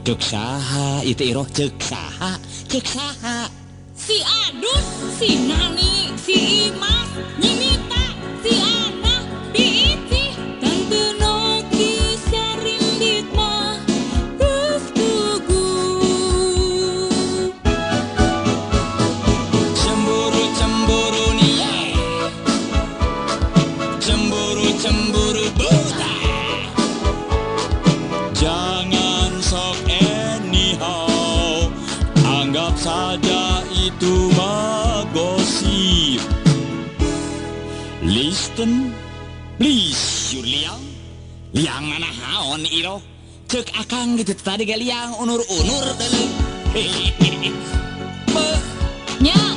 Cek saha itu, Iroh? Cek saha? Cek saha? Si Adun, si Nani, si Imas, Nyimita, si Ana, Bi Ici, Tante Noki, Sarindit mah geus gugup. Cemburu, cemburu nih ye. Cemburu, cemburu buta. Jangan sok anyhow. Anggap saja itu mah gosip. Listen, please, you liang. Liang mana haon, Iroh? Cek akang gitu tadi ge liang unur-unur deuleu. Nya.